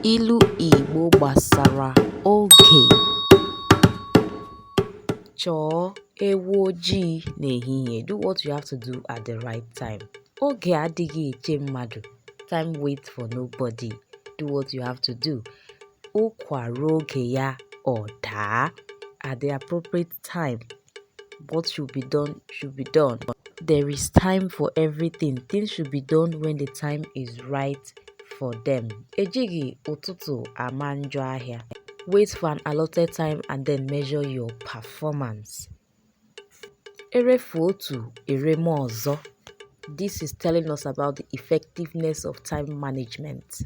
Ilu Igbo gbasara oge. Chọọ ewu ojii n'ehihie. Do what you have to do at the right time. Oge adịghị eche mmadụ. Time waits for nobody. Do what you have to do. Ụkwa ruo oge ya, ọ daa. At the appropriate time, what should be done should be done. There is time for everything. Things should be done when the time is right for them. Ejighị ụtụtụ ama njọ ahịa. Wait for an allotted time and then measure your performance. Erefu otu, ereme ọzọ. This is telling us about the effectiveness of time management.